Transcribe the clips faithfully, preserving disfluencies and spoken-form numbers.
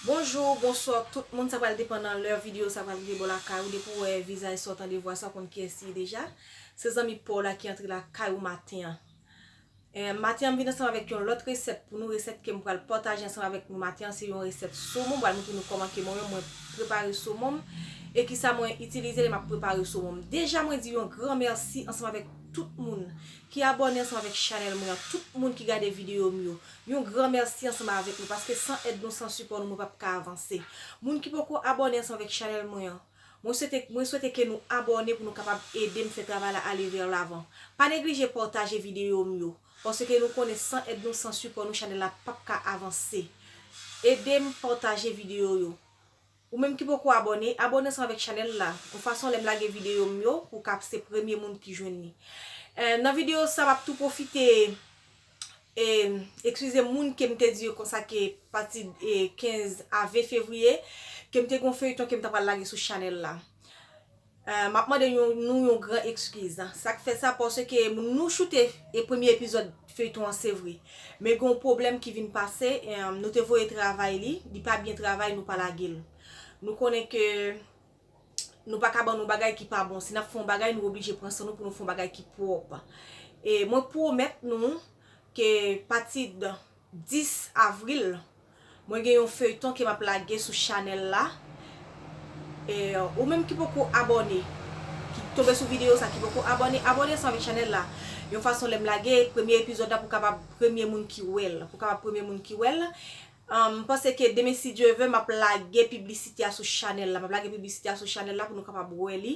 Bonjou, bonswa tout moun, sa pral depann nan lè videyo sa pral rive bò lakay ou. Depi w wè vizaj sa, w tande vwa sa, w konn kiyès li ye deja. Se zanmi pa w la ki antre lakay ou maten an. Eh, maten an, m vin ansanm avèk yon lòt resèt pou nou. Resèt ke m pral pataje ansanm avèk nou maten an, se yon resèt somon. M pral montre nou kòman ke mwen menm mwen prepare somon m e kisa mwen itilize lè m ap prepare somon m. Deja, mwen di yon gran mèsi ansanm avèk tout moun ki abòne ansanm avèk chanèl mwen an, tout moun ki gade videyo m yo. Yon gran mèsi ansanm avèk nou, paske san èd nou, san sipò nou, mwen p ap ka avanse. Moun ki poko abòne ansanm avèk chanèl mwen an, mwen swete, mwen swete ke nou abòne pou nou kapab ede m fè travay la ale vè lavan. Pa neglije pataje videyo m yo, paske nou konnen san èd nou, san sipò nou, chanèl la p ap ka avanse. Ede m pataje videyo yo. Ou menm ki poko abòne, abòne ansanm avèk chanèl la. Yon fason lè m lage videyo m yo, pou w ka se premye moun ki jwenn li. Eh, nan videyo sa, m ap tou pwofite, eh, eskize moun ke m te di yo konsa ke pati, eh, kenz a ven fevriye, ke m te gen yon feyton ke m ta pral lage sou chanèl la. Eh, m ap mande yon, nou yon gran eskiz. Sa k fè sa, paske nou choute e premye epizòd feyton an, se vre. Men gen yon pwoblèm ki vin pase, eh, nou te voye travay li, li pa byen travay, nou pa lage l. Nou konnen ke nou pa ka ban nou bagay ki pa bon. Si n ap fè yon bagay, nou oblije pran san nou pou nou fè yon bagay ki pwòp. E mwen pwomèt nou ke pati de dis avril, mwen gen yon feyton ke m ap lage sou chanèl la. E, ou menm ki poko abòne, ki tonbe sou videyo sa, ki poko abòne, abòne ansanm avèk chanèl la. Yon fason lè m lage premye epizòd la pou kapab premye moun ki wè l, pou kapab premye moun ki wè l. Um, m panse ke demen, si Dye vle, m ap lage piblisite a sou chanèl la. M ap lage piblisite a sou chanèl la pou nou kapab wè li.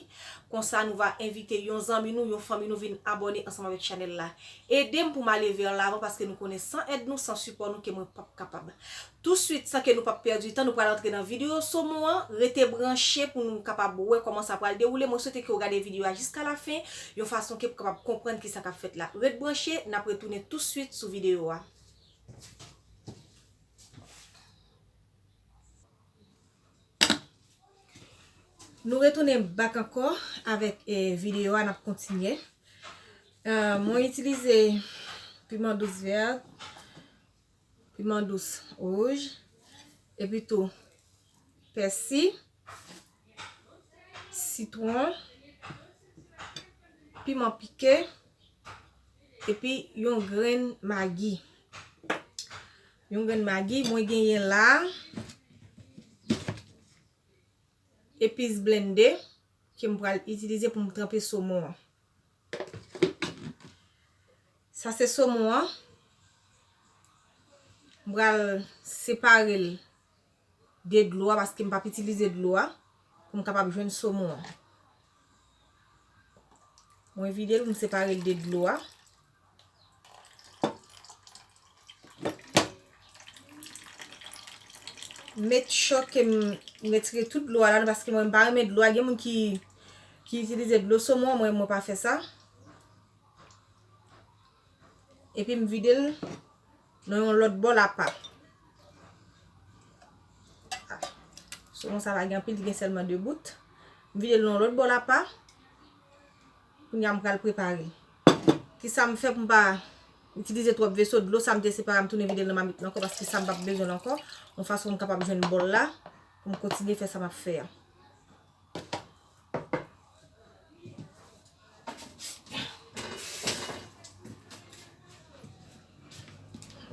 Konsa, nou va envite yon zanmi nou, yon fanmi nou vin abòne ansanm avèk chanèl la. Ede m pou m ale vè lavan, paske nou konnen san èd nou, san sipò nou, ke mwen p ap kapab. Touswit, san ke nou p ap pèdi tan, nou pral antre nan videyo somon an. Rete branche pou nou kapab wè kòman sa pral dewoule. Mwen swete ke w gade videyo a jiska lafen, yon fason ke pou kapab konprann kisa k ap fèt la. Ret branche, n ap retounen touswit sou videyo a. Nou retounen back ankò avèk, eh, videyo a, n ap kontinye. Eh, mwen itilize piman dous vè, piman dous wouj, epi tou pèsi, sitwon, piman pike, epi yon grenn magi. Yon grenn magi, mwen genyen la epis blende ke m pral itilize pou m tranpe somon an. Sa se somon an. M pral separe l de dlo a, paske m p ap itilize dlo a, pou m kapab jwenn somon an. Mwen vide l pou m separe l de dlo a. Make sure ke m retire tout dlo a ladan, paske mwen m pa renmen dlo a. Gen moun ki, ki itilize dlo somon, mwen, mwen pa fè sa. Epi m vide l nan yon lòt bòl apa. Ah, somon sa pa gen anpil, li gen sèlman de bout. M vide l nan yon lòt bòl apa. Kounye a m pral prepare. Kisa m fè pou m pa itilize twòp veso? Dlo sa m te separe a, m tounen vide l nan mamit la ankò, paske sa m p ap bezwen l ankò. Yon fason m kapab jwenn bòl la pou m kontinye fè sa m ap fè a.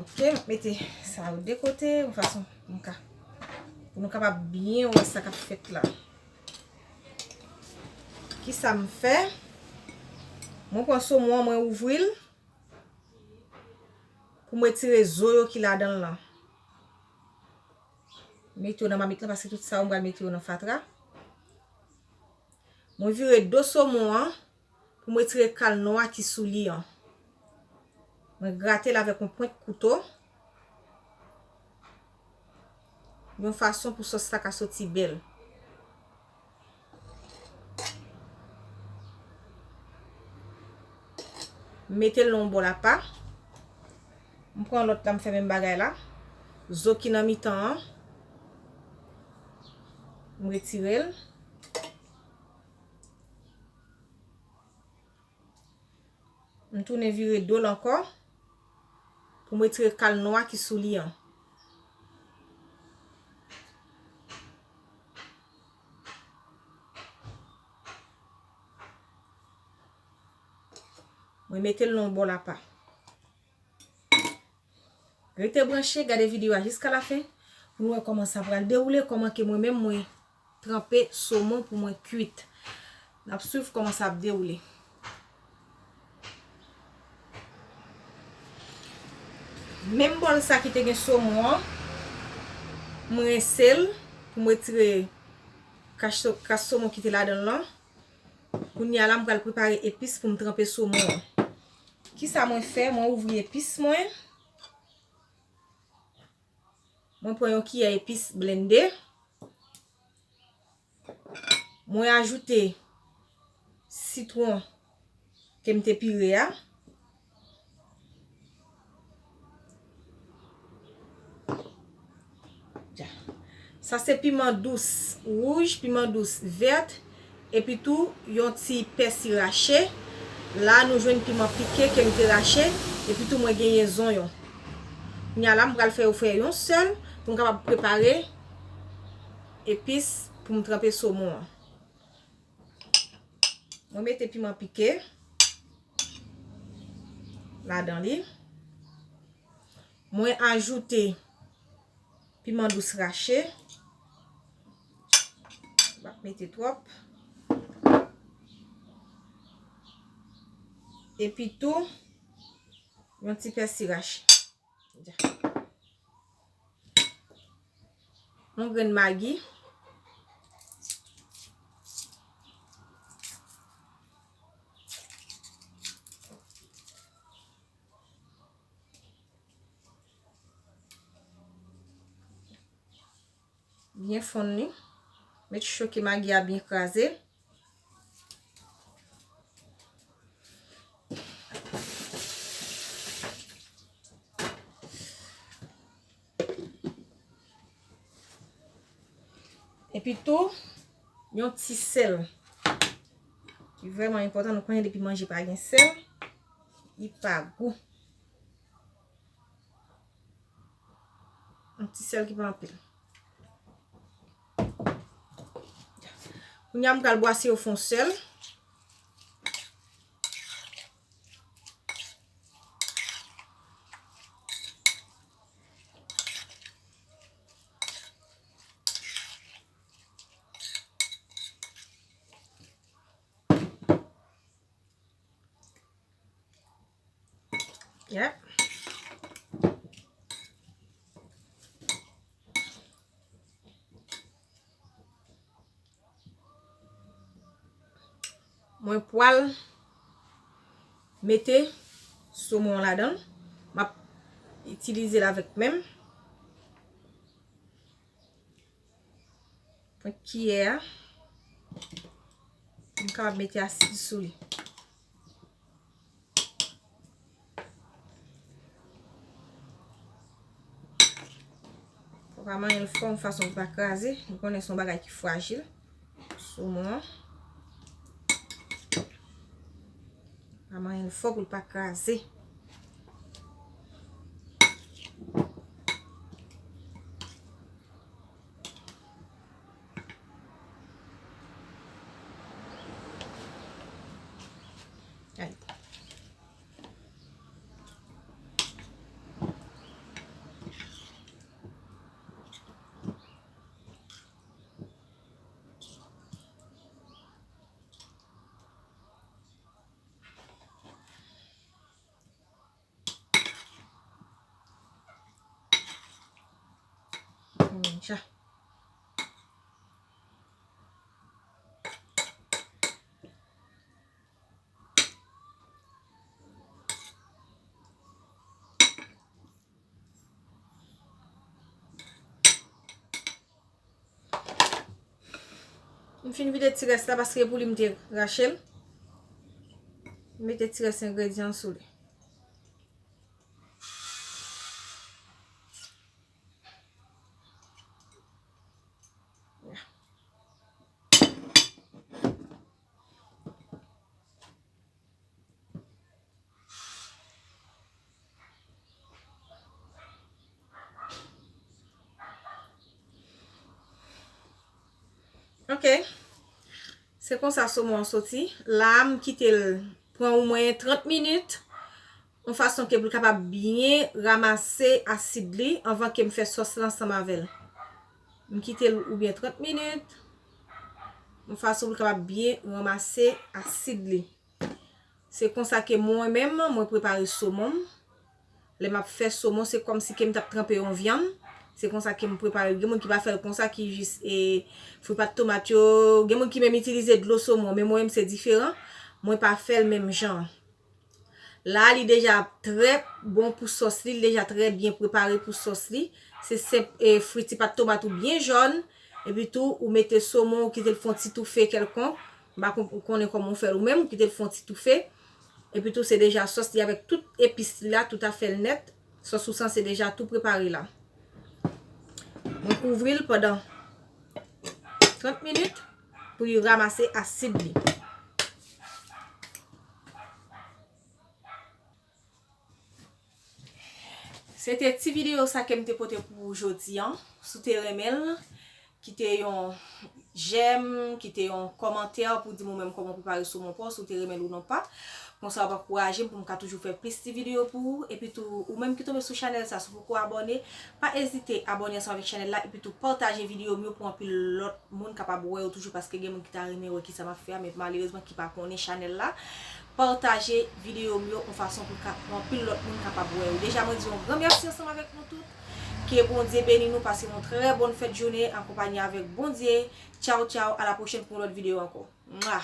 Ok, m ap mete sa yo de kote, yon fason pou m ka, pou nou kapab byen wè sa k ap fèt la. Kisa m fè? Mwen pran somon an, mwen ouvri l pou m retire zo yo ki ladan l lan. Mete yo nan mamit lan, paske tout sa yo m pral mete yo nan fatra. Mwen vire do somon an pou m retire kal nwa ki sou li an. Mwen grate l avèk yon pwent kouto, yon fason pou sòs la ka soti bèl. M mete l nan yon bòl apa. M pran lòt la, m fè menm bagay la. Zo ki nan mitan an, m retire l. M tounen vire do l ankò pou m retire kal nwa ki sou li an. Mwen mete l nan yon bòl apa. Rete branche, gade videyo a jiska lafen pou nou wè kòman sa pral dewoule, kòman ke mwen menm mwen tranpe somon pou mwen kuit. N ap swiv kòman sa ap dewoule. Menm bòl sa ki te gen somon an, mwen rense l pou mwen retire kras so-, kras somon ki te ladan l lan. Kounye a la, m pral prepare epis pou m tranpe somon an. Kisa mwen fè? Mwen ouvri epis mwen. Mwen pran yon kiyè epis blende. Mwen ajoute sitwon ke m te pire a. Sa se piman dous wouj, piman dous vèt, epi tou yon ti pèsi rache. La nou jwenn piman pike ke m te rache, epi tou mwen genyen zonyon. Kounye a la m pral fè yo fè yon sèl pou m kapab prepare epis pou m tranpe somon an. Mwen mete piman pike ladan li. Mwen ajoute piman dous rache. M p ap mete twòp. Epi tou, yon ti pèsi rache. Yon grenn magi. Byen fonn li. Make sure ke magi a byen kraze. Epi tou, yon ti sèl. Ki vrèman enpòtan, nou konnen depi manje pa gen sèl, li pa gou. Yon ti sèl ki pa anpil. Kounye a, m pral bwase yo fè yon sèl. Yep. Mwen pral mete somon an ladan l. M ap itilize l avèk men m. Pran kiyè a. M kapab mete asid sou li. Fò w pa manyen l fò yon fason pou l pa kraze. Nou konnen se yon bagay ki frajil. Somon an. Pa manyen l fò pou l pa kraze. Ay. Konsa. M fin vide ti rès la paske pou li m te rache l. M mete ti rès engredyan sou li. Ok. Se konsa somon an soti. La a, m kite l pran omwen trant minit, yon fason ke pou l kapab byen ranmase asid li anvan ke m fè sòs la ansanm avè l. M kite l oubyen trant minit, yon fason pou l kapab byen ranmase asid li. Se konsa ke mwen menm, mwen prepare somon m. Lè m ap fè somon, se kòmsi ke m t ap tranpe yon vyann. Se konsa ke m prepare l. Gen moun ki pa fè l konsa, ki jis e, fri pat tomat yo. Gen moun ki menm itilize dlo somon, men mwen menm se diferan. Mwen pa fè l menm jan. La, li deja trè bon pou sòs li, li deja trè byen prepare pou sòs li. Se senp, e, fri ti pat tomat ou byen jòn. Epi tou, ou mete somon, ou kite l fè yon ti toufe kèlkonk. M pa kon-, konnen kòman w fè l ou menm, ou kite l fè yon ti toufe. Epi tou, se deja sòs li avèk tout epis li la, tout afè l nèt. Sòs ou sanse deja tou prepare la. Mwen kouvri l pandan trant minit pou li ranmase asid li. Se te ti videyo sa ke m te pote pou ou jodi an. Si w te renmen l, kite yon jèm, kite yon kòmantè pou di m ou menm kòman w prepare somon pa w, si w te renmen l ou non pa. Konsa w ap ankouraje m pou m ka toujou fè plis ti videyo pou ou. Epi tou, ou menm ki tonbe sou chanèl sa, si w poko abòne, pa ezite abòne ansanm avèk chanèl la, epi tou pataje videyo m yo pou anpil lòt moun kapab wè yo toujou, paske gen moun ki ta renmen wè kisa m ap fè a, men malerezman ki pa konnen chanèl la. Pataje videyo m yo yon fason pou ka, pou anpil lòt moun kapab wè yo. Deja, mwen di yon gran mèsi ansanm avèk nou tout. Ke Bondye beni nou, pase yon trè bòn fèt jounen akonpanye avèk Bondye. Tchaw, tchaw, a la pwochèn pou yon lòt videyo ankò. Mwa!